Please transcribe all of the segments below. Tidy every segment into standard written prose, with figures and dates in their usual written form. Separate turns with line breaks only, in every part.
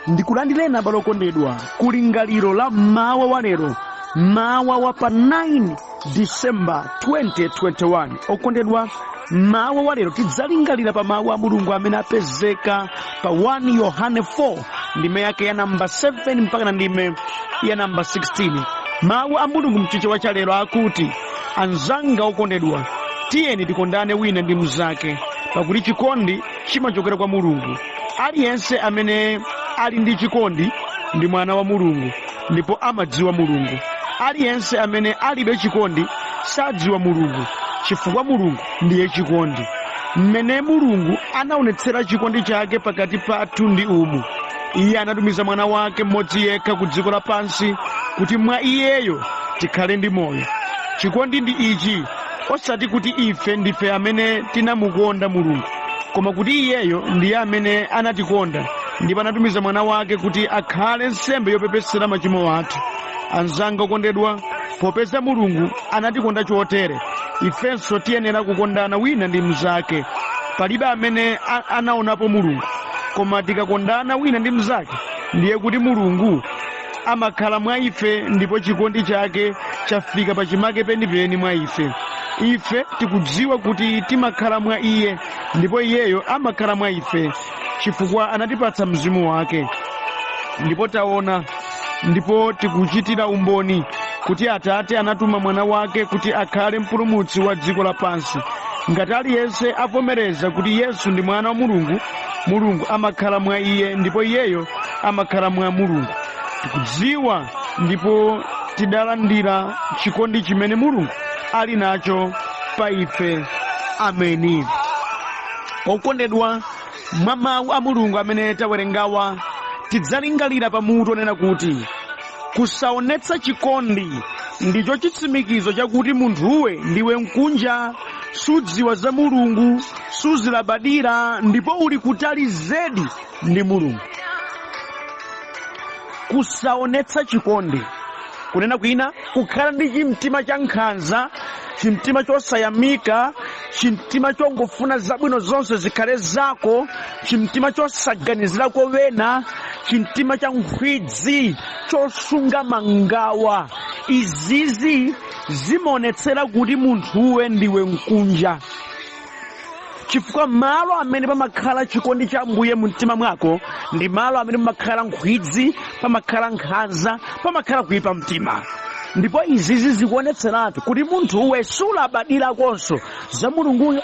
Ndikulandireni abale okondedwa kulingaliro la mmawa wa lero, mmawa wa pa 9 Disemba 2021. Okondedwa, mmawa wa lero tidzalingalira pa mawu a Mulungu amene apezeka pa 1 Yohane 4 ndime yake ya namba 7 mpaka na ndime ya namba 16. Mawu a Mulungu mchichewa cha lero akuti, anzanga okondedwa, tiyeni tikondane wina ndi mnzake, pakuti chikondi chimachokera kwa Mulungu. Aliyense amene ali ndi chikondi ndi mwana wa Mulungu ndipo amadziwa Mulungu. Aliyense amene alibe chikondi sadziwa Mulungu, chifukwa Mulungu ndiye chikondi. Mmene Mulungu anaonetsera chikondi chake pakati pathu ndi umu: Iye anatumiza mwana wake mmodzi yekha ku dziko lapansi kuti mwa iyeyo tikhale ndi moyo. Chikondi ndi ichi: osati kuti ife ndife amene tinamukonda Mulungu, koma kuti iyeyo ndiye amene anatikonda ndipo anatumiza mwana wake kuti akhale nsembe yopepesera machimo athu. Anzanga okondedwa, popeza Mulungu anatikonda chotere, ifenso tiyenera kukondana wina ndi mnzake. Palibe amene anaonapo Mulungu, koma tikakondana wina ndi mnzake, ndiye kuti Mulungu amakhala mwa ife ndipo chikondi chake chafika pachimake penipeni mwa ife. Ife tikudziwa kuti timakhala mwa iye ndipo iyeyo amakhala mwa ife, chifukwa anatipatsa mzimu wake. Ndipo taona ndipo tikuchitira umboni kuti Atate anatuma mwana wake kuti akhale mpulumutsi wa dziko lapansi. Ngati aliyense avomereza kuti Yesu ndi mwana wa Mulungu, Mulungu amakhala mwa iye ndipo iyeyo amakhala mwa Mulungu. Tikudziwa ndipo tidalandira chikondi chimene Mulungu ali nacho pa ife. Ameni. Okondedwa, mwa mawu a Mulungu amene tawerengawa, tidzalingalira pamutu onena kuti kusaonetsa chikondi ndicho chitsimikizo chakuti munthuwe ndiwe mkunja, sudziwa za Mulungu, suzilabadira ndipo uli kutali zedi ndi Mulungu. Kusaonetsa chikondi, kunena kwina kukhala ndi chimtima cha nkhanza, chimtima chosayamika, chimtima chongofuna zabwino zonse zikhale zako, chimtima chosaganizirako wena, chimtima cha nkhwidzi, chosunga mangawa, izizi zimaonetsera kuti munthuwe ndiwe mkunja, chifukwa malo amene pamakhala chikondi cha Ambuye mu mtima mwako ndi malo amene pamakhala nkhwidzi, pamakhala nkhanza, pamakhala kuyipa mtima. Ndipo izizi zikuonetseratu kuti munthuwe sulabadirakonso za Mulunguyo,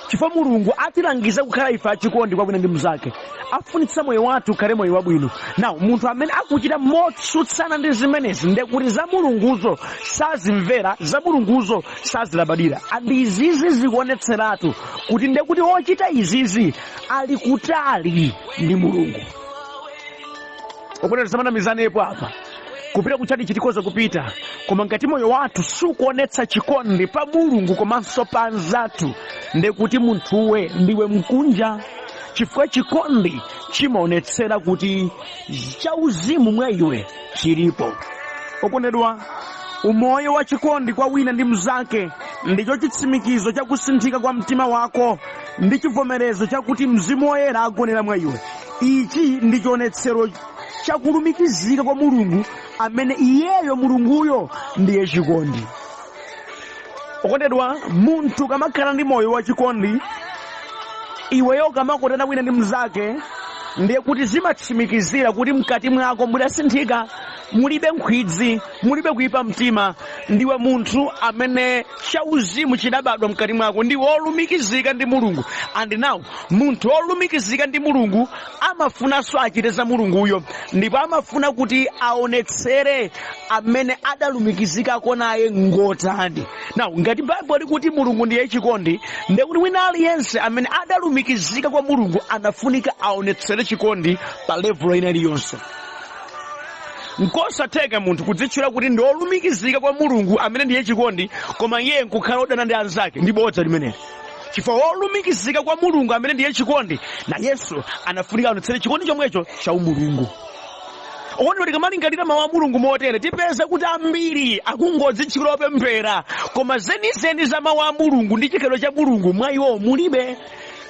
chifukwa Mulungu atilangiza kukhala ife achikondi kwa wina ndi mnzake, afunitsa moyo wathu ukhale moyo wabwino. Now munthu amene akuchita motsutsana ndi zimenezi, ndekuti za Mulunguzo sazimvera, za Mulunguzo sazilabadira. And izizi zikuonetseratu kuti ndekuti ochita izizi ali kutali ndi Mulungu. Okondedwa, tisamanamizanepo apa. Kupita kutchalitchi tikhoza kupita, koma ngati moyo wathu sukuonetsa chikondi pa Mulungu komanso pa anzathu, ndekuti munthuwe ndiwe mkunja, chifukwa chikondi chimaonetsera kuti chauzimu mwa iwe chilipo. Okondedwa, umoyo wa chikondi kwa wina ndi mnzake ndicho chitsimikizo chakusinthika kwa mtima wako ndi chivomerezo chakuti Mzimu Woyera agonera mwa iwe. Ichi ndi chionetsero chakulumikizika kwa Mulungu, amene iyeyo Mulunguyo ndiye chikondi. Okondedwa, munthu kamakhala ndi moyo wa chikondi, iweyo kamakondana wina ndi mnzake, ndiye kuti zimatsimikizira kuti mkati mwako mudasinthika, mulibe nkhwidzi, mulibe kuyipa mtima, ndiwe munthu amene chauzimu chidabadwa mkati mwako, ndi wolumikizika ndi Mulungu. And now munthu wolumikizika ndi Mulungu amafunanso achite za Mulunguyo, ndipo amafuna kuti aonetsere amene adalumikizikako naye ngotani. Now ngati Baibulo likuti Mulungu ndiye chikondi, ndekuti wina aliyense amene adalumikizika kwa Mulungu anafunika aonetsere chikondi pa level ina iliyonse. Nkosatheka munthu kudzitchula kuti ndi olumikizika kwa Mulungu amene ndiye chikondi, koma iye nkukhala odana ndi anzake. Ndi bodza limeneli, chifukwa wolumikizika kwa Mulungu amene ndiye chikondi nayenso anafunika aonetsere chikondi chomwecho cha umulungu. Okondedwa, tikamalingalira mawu a Mulungu motere, tipeza kuti ambiri akungodzitchula opemphera, koma zenizeni za mawu a Mulungu ndi chikhalidwe cha Mulungu mwa iwo mulibe.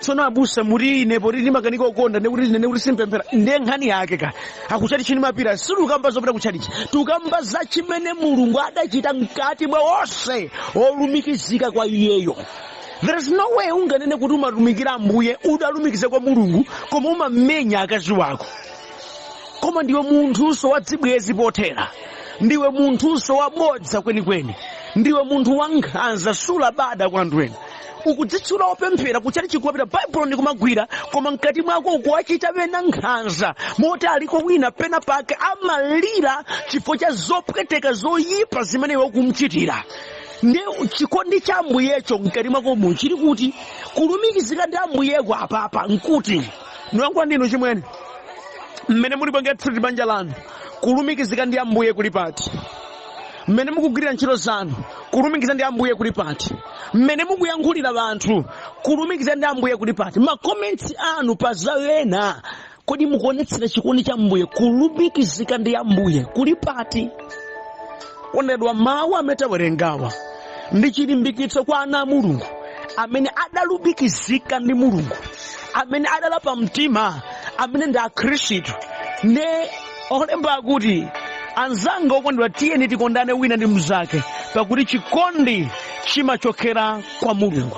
Tsono abusa, muti ine poti ndimakanika kukonda, ndikuti ndinene kuti simpemphera? Ndiye nkhani yake ka akutchalichi ndimapita. Sitikukamba zopita kutchalichi, tikukamba za chimene Mulungu adachita mkati mwa onse olumikizika kwa iyeyo. There is no way unganene kuti umatumikira Ambuye, udalumikiza kwa Mulungu, koma umamenya akazi wako, koma ndiwe munthunso wadzibwezi pothera, ndiwe munthunso wabodza kwenikweni, ndiwe munthu wankhanza, sulabada kwa anthu ena. Ukudzitchula wopemphera, kutchalichi kumapita, Baibulo ndikumagwira, koma mkati mwako ukuwachita pena nkhanza, moti aliko wina pena pake amalira chifukwa cha zopweteka zoyipa zimene iwe ukumchitira. Ndi chikondi cha Ambuyecho mkati mwakomu chili kuti? Kulumikizika ndi Ambuyeko apapa nkuti? Ndiyankhula ndinu chimwene, mmene muli pange treat banja lanu, kulumikizika ndi Ambuye kuli pati? Mmene mukugwirira ntchito zanu, kulumikiza ndi Ambuye kuli pati? Mmene mukuyankhulira anthu, kulumikiza ndi Ambuye kuli pati? Ma comments anu pa za ena, kodi mukuonetsera chikondi cha Ambuye? Kulumikizika ndi Ambuye kuli pati? Okondedwa, mawu amene tawerengawa ndi chilimbikitso kwa ana a Mulungu amene adalumikizika ndi Mulungu, amene adalapa mtima, amene ndi Akhristu. Ne olemba akuti, "Anzanga okondedwa, tiyeni tikondane wina ndi mnzake, pakuti chikondi chimachokera kwa Mulungu."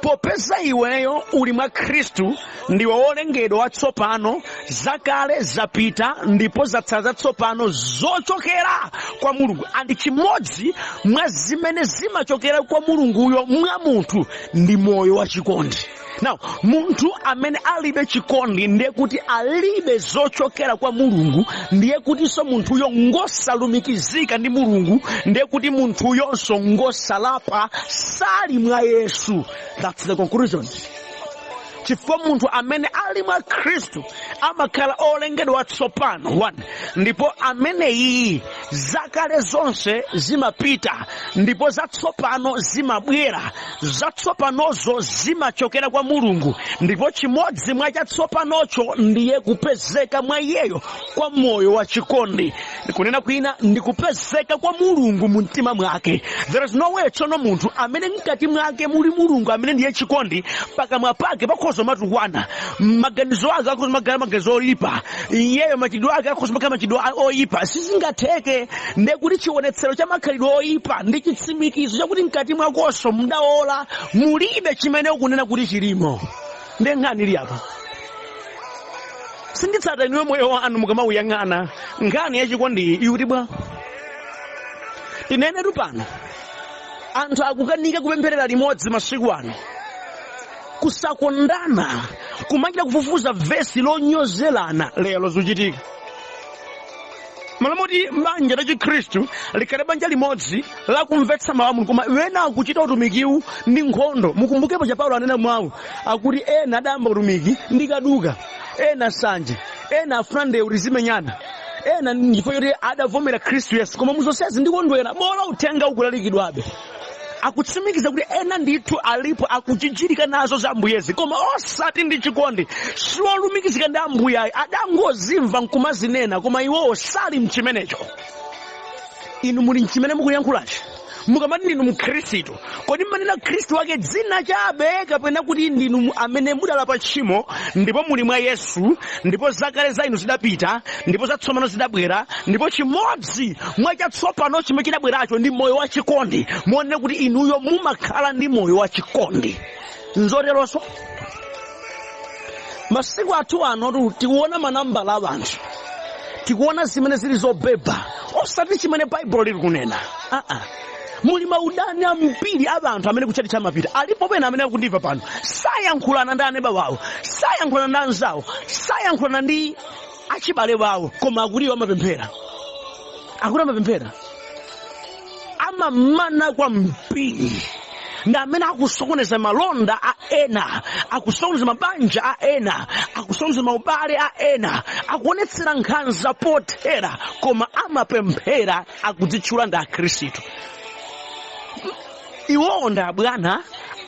Popeza iweyo uli mwa Khristu, ndiwe wolengedwa watsopano, zakale zapita ndipo zatsala zatsopano zochokera kwa Mulungu. And chimodzi mwa zimene zimachokera kwa Mulunguyo mwa munthu ndi moyo wa chikondi. Now, munthu amene alibe chikondi ndiye kuti alibe zochokera kwa Mulungu, ndiye kutinso munthuyo ngosalumikizika ndi Mulungu, ndiye kuti munthuyonso ngosalapa, sali mwa Yesu. That's the conclusion, chifukwa munthu amene ali mwa Khristu amakhala olengedwa watsopano, 1, ndipo ameneyi zakale zonse zimapita ndipo zatsopano zimabwera. Zatsopanozo zimachokera kwa Mulungu, ndipo chimodzi mwa chatsopanocho ndiye kupezeka mwa iyeyo kwa moyo wa chikondi. Kunena kwina, ndi kupezeka kwa Mulungu mu mtima mwake. There is no way tsono munthu amene mkati mwake muli Mulungu amene ndiye chikondi, pakamwa pake pakhoza matukwana, maganizo ake akhoza makhala maganizo oyipa, iyeyo machidwe ake akhoza makhala machidwe oyipa. Sizingatheke. Ndiye kuti chionetsero cha makhalidwe oyipa ndi chitsimikizo chakuti mkati mwakonso mdaola, mulibe chimene ukunena kuti chilimo. Ndiye nkhani ili apa. Sinditsata inuyo moyo wanu mukamawuyang'ana, nkhani yachikondi ikuti bwa? Tinenetu pano, anthu akukanika kupempherera limodzi masiku ano, kusakondana, kumachita kufufuza vesi lonyozelana. Lero zikuchitika malamoti banja la Chikhristu likhale banja limodzi lakumvetsa mawu a Mulungu, koma ena akuchita utumikiwu ndi nkhondo. Mukumbukepo cha Paulo anena mwawu akuti ena adayamba utumiki ndi kaduka, ena sanje, ena afuna ndewu tizimenyana, ena ndifo choti adavomera Khristu Yesu, koma muzonsezi ndikondwera bola uthenga ukulalikidwabe. Akutsimikiza kuti ena ndithu alipo akuchichirika nazo za Ambuyezi, koma osati ndi chikondi, siwolumikizika ndi Ambuye ayi. Adangozimva nkumazinena, koma iwowo sali mchimenecho. Inu muli mchimene mukuyankhulachi? Mukamati ndinu Mkhristu, kodi mmanena Khristu wake dzina chabe, kapena kuti ndinu amene mudalapa tchimo ndipo muli mwa Yesu, ndipo zakale za inu zidapita ndipo zatsopano zidabwera, ndipo chimodzi mwa chatsopano chimene chidabweracho ndi moyo wa chikondi, muone kuti inuyo mumakhala ndi moyo wa chikondi? Nzoteronso masiku athu ano tikuona manambala a anthu, tikuona zimene zili zobeba, osati chimene Baibulo lili kunena. Aa, muli maudani ambiri a anthu amene kutchalitchi amapita. Alipo pena amene akundimva pano sayankhulana ndi aneba wawo, sayankhulana ndi anzawo, sayankhulana ndi achibale wawo, koma akuti iwo amapemphera, akuti amapemphera, amamana kwambiri, ndi amene akusokoneza malonda a ena, akusokoneza mabanja a ena, akusokoneza maubale a ena, akuonetsera nkhanza pothera, koma amapemphera, akudzitchula ndi Akhristu. Iwowo ndi abwana.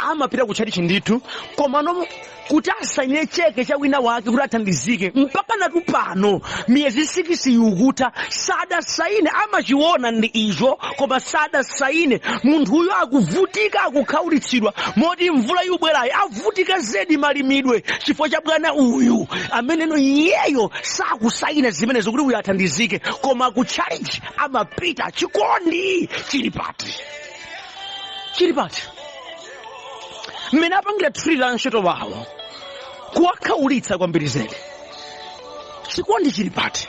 Amapita kutchalichi ndithu, komano kuti asainire cheke cha wina wake kuti athandizike, mpaka natu pano miyezi 6 ikutha sadasaine. Amachiona ndi icho, koma sadasaine. Munthuyo akuvutika, akukhaulitsidwa, moti mvula yubwerayi avutika zedi malimidwe chifukwa cha bwana uyu ameneno. Iyeyo sakusaina zimenezo kuti uyu athandizike, koma kutchalichi amapita. Chikondi chili pati? Chili pati? Mmene apangira treat antchito wawo, kuwakhaulitsa kwambiri zedi, chikondi chili pati?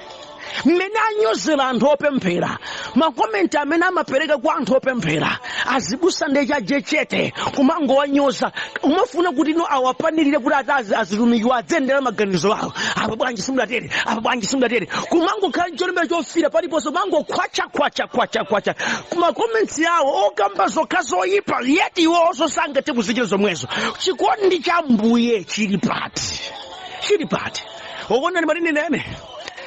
Mmene anyozera anthu opemphera, ma comment amene amapereka kwa anthu opemphera, azibusa ndi chajechete, kumangowanyoza, umafuna kuti no awapanirire kuti ati azitumikiwa adzendera maganizo awo. Apa bwanji simudatere? Apa bwanji simudatere? Kumangokhala ncholembera chofira paliponse, mangokhwacha khwacha khwacha khwacha kuma comments awo, okamba zokha zoyipa, yet iwonso sangathe kuzichita zomwezo. Chikondi cha Mbuye chili pati? Chili pati? Okondani, matinenene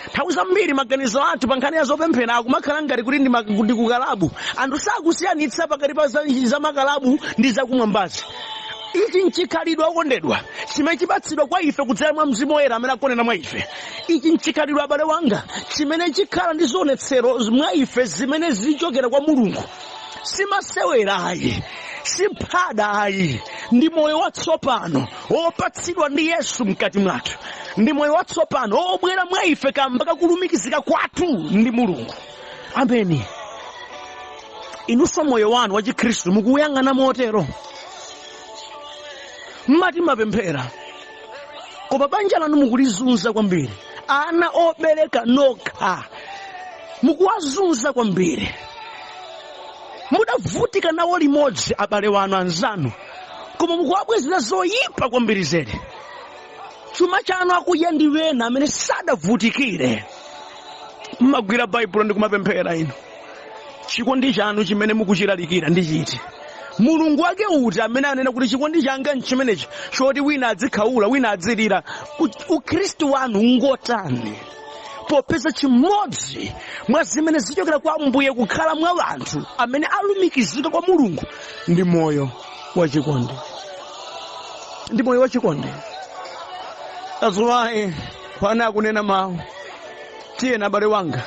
nthawi zambiri maganizo athu pa nkhani ya zopemphera akumakhala ngati kuti ndi kukalabu. Anthu sakusiyanitsa pakati pa za makalabu ndi zakumwambazi. Ichi nchikhalidwe, okondedwa, chimene chipatsidwa kwa ife kudzera mwa Mzimu Woyera amene akonena mwa ife. Ichi nchikhalidwe, abale wanga, chimene chikhala ndi zionetsero mwa ife zimene zichokera kwa Mulungu. Simasewerayi, siphada ayi, ndi moyo watsopano wopatsidwa ndi Yesu mkati mwathu, ndi moyo watsopano wobwera mwa ife kamba kakulumikizika kwathu ndi Mulungu. Ameni. Inunso moyo wanu wa Chikhristu mukuyang'ana motero? Mmati mapemphera, koma banja lanu mukulizunza kwambiri. Ana obereka nokha mukuwazunza kwambiri. Mudavutika nawo limodzi abale wanu, anzanu, koma mukuwabwezera zoyipa kwambiri zedi. Chuma chanu akudya ndi wena amene sadavutikire. Mmagwira Baibulo ndi kumapemphera inu, chikondi chanu chimene mukuchilalikira ndi chiti? Mulungu wake uti amene anena kuti chikondi changa nchimenechi, choti wina adzikhaula, wina adzilira? Ukhristu wanu ngotani, popeza chimodzi mwa zimene zichokera kwa Mbuye kukhala mwa anthu amene alumikizika kwa Mulungu ndi moyo wachikondi, ndi moyo wachikondi? That's why pana akunena mawu, tiyeni abale wanga,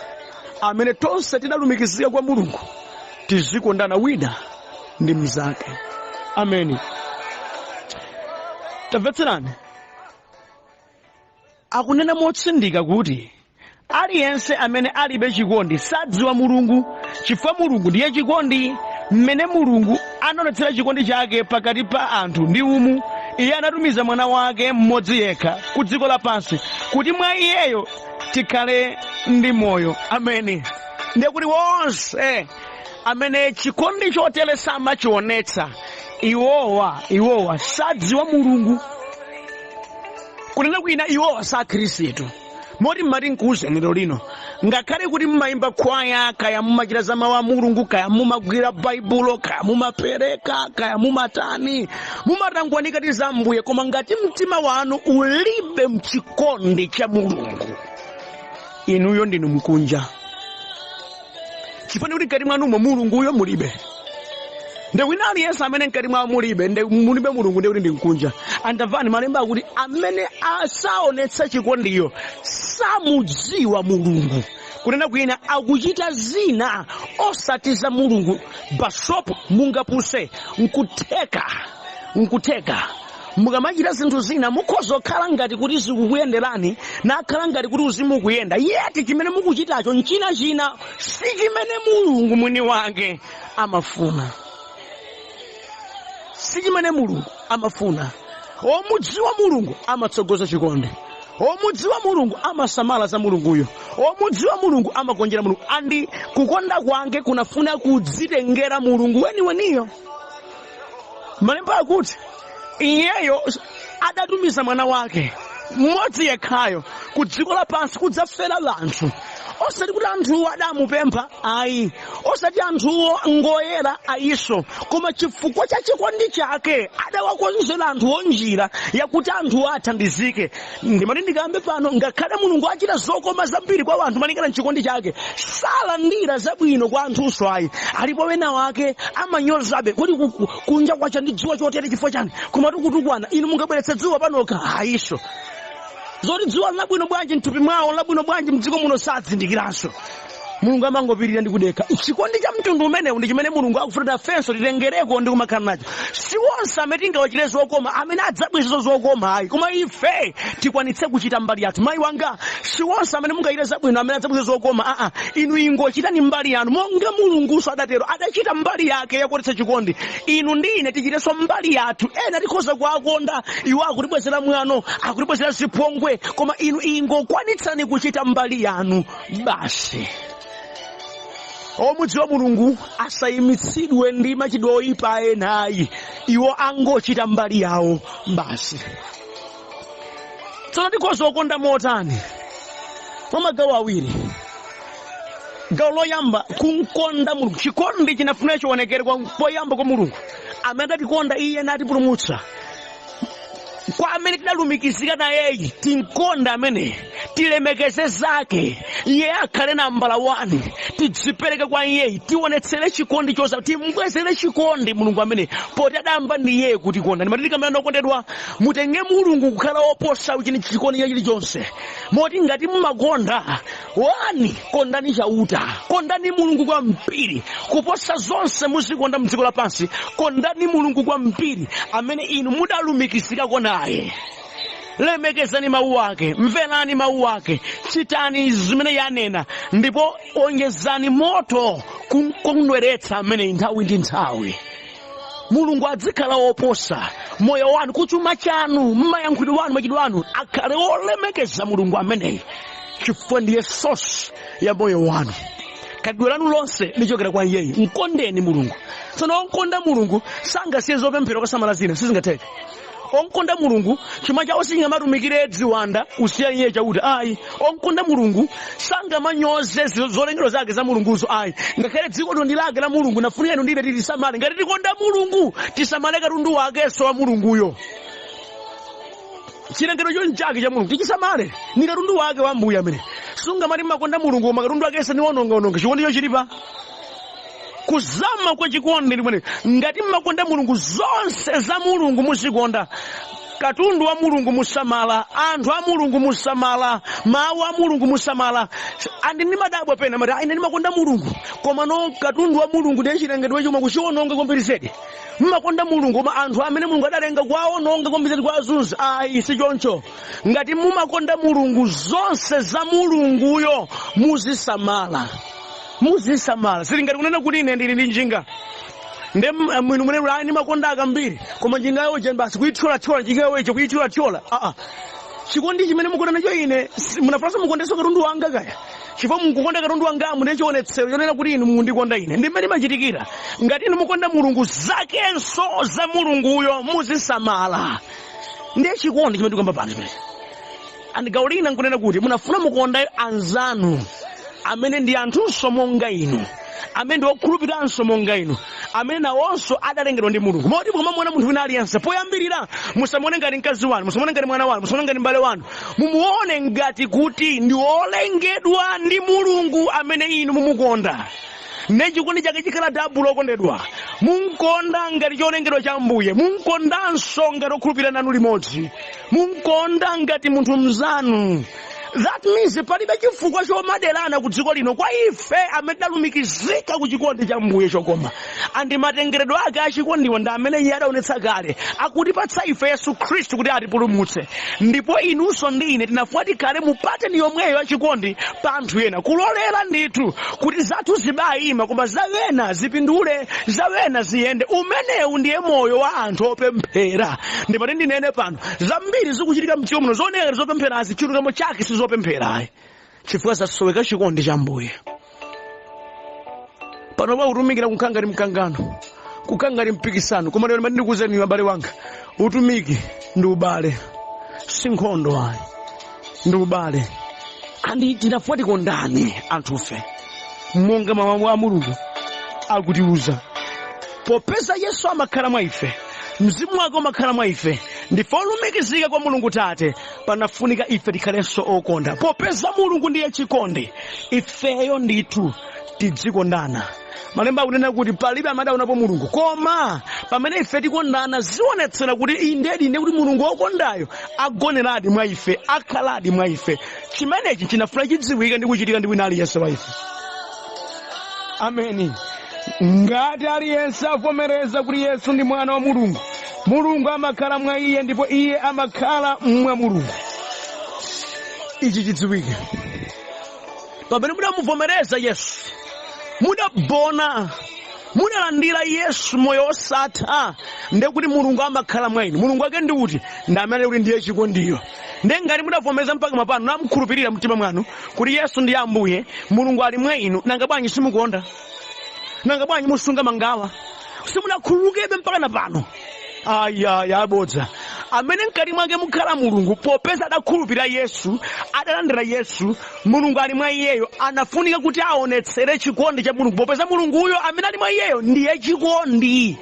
amene tonse tidalumikizika kwa Mulungu, tizikondana wina ndi mnzake. Ameni. Tamvetserani, akunena motsindika kuti aliyense amene alibe chikondi sadziwa Mulungu, chifukwa Mulungu ndiye chikondi. Mmene Mulungu anaonetsera chikondi chake pakati pa anthu ndi umu: Iye anatumiza mwana wake mmodzi yekha ku dziko lapansi kuti mwa iyeyo tikhale ndi moyo. Ameni. Ndiye kuti wonse amene chikondi chotere samachionetsa, iwowa sadziwa Mulungu. Kunena kwina, iwowa sa Khristu. Moti mmati nkuwuzeni lero lino, ngakhale kuti mmayimba khwaya, kaya mumachita za mawu a Mulungu, kaya mumagwira Baibulo, kaya mumapereka, kaya mumatani, mumatangwanika ti za Mbuye, koma ngati mtima wanu ulibe mchikondi cha Mulungu, inuyo ndinu mkunja, chifukwa kuti mkati mwanumo Mulunguyo mulibe. Nde wina aliyense amene mkati mwawo mulibe, nde mulibe Mulungu, nde kuti ndi mkunja. Andamvani, malemba akuti amene asaonetsa chikondiyo samudziwa Mulungu. Kunena kwina, akuchita zina osati za Mulungu. Basopo mungapuse, nkutheka mukamachita zinthu zina mukhoza kukhala ngati kuti zikukuyenderani, nakhala ngati kuti uzimu ukuyenda, yet chimene mukuchitacho nchina china, si chimene Mulungu mwini wake amafuna, si chimene Mulungu amafuna. Omudziwa Mulungu amatsogoza chikondi. Omudziwa Mulungu amasamala za Mulunguyo. Omudziwa Mulungu amagonjera Mulungu, and kukonda kwake kunafuna kudzitengera Mulungu weniweniyo. Malemba akuti iyeyo adatumiza mwana wake mmodzi yekhayo ku dziko lapansi kudzafera anthu. Osati kuti anthuwo adamupempha ayi, osati anthuwo ngoyera ayiso, koma chifukwa cha chikondi chake adawakonzera anthuwo njira yakuti anthuwo athandizike. Ndimati ndikambe pano, ngakhale Mulungu achita zokoma zambiri kwa anthu malingana ndi chikondi chake, salandira zabwino kwa anthunso ayi. Alipo wena wake amanyozabe kuti kunja kwacha ndi dzuwa chotere chifukwa chani, koma tikutukwana. Inu mungabweretse dzuwa panokha? Ayiso. Zoti dzuwa labwino bwanji mthupi mwawo, labwino bwanji mdziko muno, sazindikiranso. Mulungu amangopirira ndi kudekha. Chikondi cha mtundu umenewu ndi chimene Mulungu akufuna ifenso titengereko ndi kumakhala nacho. Si onse amene tingawachite zokoma amene adzabweza zokoma ayi, koma ife tikwanitse kuchita mbali yathu. Mayi wanga, si onse amene mungachite zabwino amene adzabweza zokoma. Aa, inu ingochitani mbali yanu, monga Mulunguso adatero, adachita mbali yake yakuonetsa chikondi. Inu ndi ine tichitenso mbali yathu. Ena tikhoza kuwakonda, iwo akutibwezera mwano, akutibwezera zipongwe, koma inu ingokwanitsani kuchita mbali yanu basi. Omudziwa Mulungu asayimitsidwe ndi machitidwe oyipa ena ayi, iwo angochita mbali yawo basi. Tsono tikhoza kukonda motani? Mwa magawo awiri. Gawo loyamba, kunkonda Mulungu. Chikondi chinafuna chionekere poyamba kwa Mulungu amene adatikonda iye natipulumutsa, kwa amene tidalumikizika nayeyi. Tinkonda amene, tilemekeze zake, iye akhale nambala 1, tidzipereke kwa iyeyi, tionetsere chikondi chosa, timbwezere chikondi Mulungu amene poti adayamba ndi iye kutikonda. Ndimati ndikamena, okondedwa, mutenge Mulungu kukhala woposa chini chikondi chilichonse, moti ngati mmakonda wani, kondani Chauta, kondani Mulungu kwambiri kuposa zonse muzikonda mdziko lapansi. Kondani Mulungu kwambiri amene inu mudalumikizikako naye. Lemekezani mawu ake, mverani mawu ake, chitani zimene yanena, ndipo onjezani moto kumkondweretsa amene nthawi ndi nthawi. Mulungu adzikhala woposa moyo wanu, kuchuma chanu, mmayankhulidwe wanu, machitidwe anu akhale olemekeza Mulungu ameneyi, chifukwa ndiye source ya moyo wanu. Khalidwe lanu lonse lichokera kwa iyeyi. Mkondeni Mulungu. Tsono onkonda Mulungu sangasiye zopemphera kusamala zina, sizingatheke. Onkonda Mulungu chuma chawo sichingamatumikire ziwanda kusiya iye Chauta ayi. Onkonda Mulungu sangamanyoze zolengedwa zake za Mulunguzo ayi, ngakhale dziko lino ndi lake la Mulungu. Nafunika inu ndine tilisamale. Ngati tikonda Mulungu, tisamale katundu wakenso wa Mulunguyo. Chilengedwe chonchake cha Mulungu tichisamale, ni katundu wake wa Mbuye amene. Sungamati makonda Mulungu koma katundu wake saniwonongaononga. Chikondicho chilipa kuzama kwa chikondi ndimene. Ngati mmakonda Mulungu, zonse za Mulungu muzikonda, katundu wa Mulungu musamala, anthu a Mulungu musamala, mawu a Mulungu musamala. Andi ndimadabwa pena mati, ine ndimakonda Mulungu, koma no katundu wa Mulungu ndiye chilengedwe chomwe kuchiwononga kwambiri zedi. Mmakonda Mulungu koma anthu amene Mulungu adalenga kuwaononga kwambiri zedi, kuwazunza. Ayi, si choncho. Ngati mumakonda Mulungu, zonse za Mulunguyo muzisamala, muzisamala. Sili ngati kunena kuti ine ndili ndi njinga, nde mwinu munene ayi, ndimakonda akambiri, koma njingayo je basi kuyithyolathyola, njingayo icho kuyithyolathyola. Aa, chikondi chimene mukonda nacho ine munafunanso mukondenso katundu wanga kaya, chifukwa mukukonda katundu wangamu ndiye chionetsero chonena kuti inu mukundikonda ine. Ndi mmene imachitikira. Ngati inu mukonda Mulungu, zakenso za Mulunguyo muzisamala. Ndiye chikondi chimene tikamba pano chimene. And gawo lina nkunena kuti munafuna mukonda anzanu amene ndi anthunso monga inu, amene ndi okhulupiriranso monga inu, amene nawonso adalengedwa ndi Mulungu. Moti mukamamuona munthu wina aliyense, poyambirira musamuone ngati mkazi wanu, musamuone ngati mwana wanu, musamuone ngati m'bale wanu, mumuone ngati kuti ndi wolengedwa ndi Mulungu amene inu mumukonda. Ne chikondi chake chikhala double. Okondedwa, munkonda ngati cholengedwa cha Mbuye, munkondanso ngati okhulupirira nanu limodzi, munkonda ngati munthu mnzanu. That means palibe chifukwa chomaderana ku dziko lino kwa ife amene tidalumikizika ku chikondi cha Mbuye chokoma. Andi matengeredwe ake achikondiwa ndi amene iye adaonetsa kale, akutipatsa ife Yesu Khristu kuti atipulumutse. Ndipo inunso ndi ine tinafuna tikhale mu pattern yomweyo yachikondi pa anthu ena, kulolera ndithu kuti zathu zibayima koma zawena zipindule, zawena ziyende. Umenewu ndiye moyo wa anthu opemphera. Ndipati ndinene pano, zambiri zikuchitika mdziko muno zooneka zopempherazi, chilungamo chake sizopempherayi, chifukwa zasoweka chikondi cha Mbuye. Pano pakutumikira kukhala ngati mkangano, kukhala ngati mpikisano, koma lero ndikuwuzeni abale wanga, utumiki ndi ubale, si nkhondo ayi, ndi ubale. Andi tinafuna tikondane anthufe monga mawu a Mulungu akutiuza. Popeza Yesu amakhala mwa ife, mzimu wake umakhala mwa ife, ndife olumikizika kwa Mulungu Tate, panafunika ife tikhalenso okonda. Popeza Mulungu ndiye chikondi, ifeyo ndithu tidzikondana. Malemba akunena kuti palibe amene adaonapo Mulungu, koma pamene ife tikondana zionetsera kuti indedi inde kuti Mulungu wokondayo agoneradi mwa ife, akhaladi mwa ife. Chimenechi chinafuna chidziwike ndi kuchitika ndi wina aliyense wa ife. Ameni. Ngati aliyense avomereza kuti Yesu ndi mwana wa Mulungu, Mulungu amakhala mwa iye ndipo iye amakhala mwa Mulungu. Ichi chidziwike. Pamene mudamuvomereza Yesu, mudabona, mudalandira Yesu moyo wosatha, ndiye kuti Mulungu amakhala mwa inu. Mulungu wake ndi uti? Ndi amene kuti ndiye chikondiyo. Ndiye ngati mudavomereza mpaka mapano namukhulupirira mtima mwanu kuti Yesu ndiye Ambuye, Mulungu ali mwa inu, nanga bwanji simukonda? Nanga bwanji musunga mangawa? Simunakhululukebe mpaka na pano? Aya, abodza. Amene mkati mwake mukhala Mulungu, popeza adakhulupirira Yesu, adalandira Yesu, Mulungu ali mwa iyeyo, anafunika kuti aonetsere chikondi cha Mulungu, popeza Mulunguyo amene ali mwa iyeyo ndiye chikondi.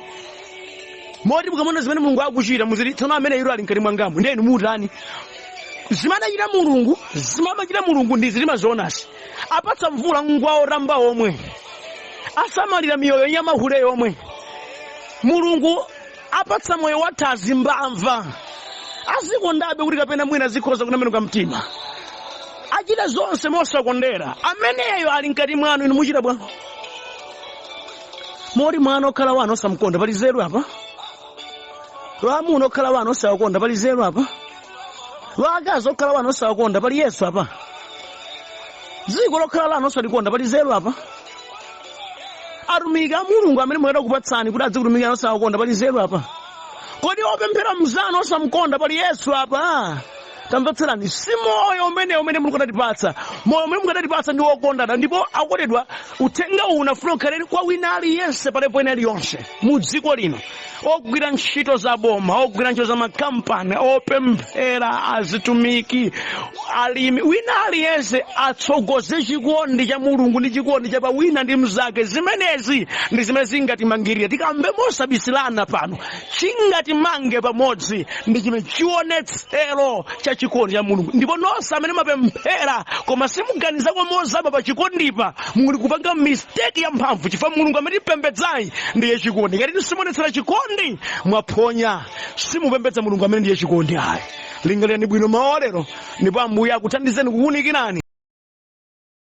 Moti mukamona zimene Mulungu akuchita, muziti tsono amene iro ali mkati mwangamu, ndiye inu mutani? Zimene achita Mulungu, zimene amachita Mulungu ndi zitimazionasi. Apatsa mvula ngwawo ramba omwe, asamalira miyoyo ya mahule yomwe. Mulungu apatsa moyo wathazi mbamva, azikondabe kuti kapena mwina zikhoza kunamenuka mtima, achita zonse mosakondera. Ameneyo ali mkati mwanu, inu muchita bwa moti mwana okhala wanu osamkonda, pali zeru apa? Lwamuna okhala wanu osawakonda, pali zeru apa? Lwakazi okhala wanu osawakonda, pali Yesu apa? Dziko lokhala lanu osalikonda, pali zeru apa? Atumiki a Mulungu amene mukada kupatsani kuti adzikutumikira osawakonda, pali zeru apa? Kodi opemphera mzanu osamkonda, pali Yesu apa? Tamvetserani, si moyo umene Mulungu adatipatsa. Moyo umene Mulungu adatipatsa ndi wokondana. Ndipo akondedwa, uthenga uwu unafuna ukhale kwa wina aliyense palepo ena iliyonse mu dziko lino, ogwira ntchito za boma, ogwira ntchito za makampani, opemphera, azitumiki, alimi, wina aliyense atsogoze chikondi cha Mulungu ndi chikondi cha pa wina ndi mzake. Zimenezi ndi zimene zingatimangirire. Tikambe mosabisilana pano, chingatimange pamodzi ndi chimene chionetsero cha chikondi cha Mulungu. Ndipo nonse amene mapemphera koma simuganizako mozama pa chikondipa, muli kupanga mistake ya mphamvu, chifukwa Mulungu amene tipembedzayi ndiye chikondi. Ngati simuonetsera chikondi, mwaphonya, simupembedza Mulungu amene ndiye chikondi ayi. Lingalirani bwino mawu alero, ndipo Ambuye akuthandizeni kuwunikirani.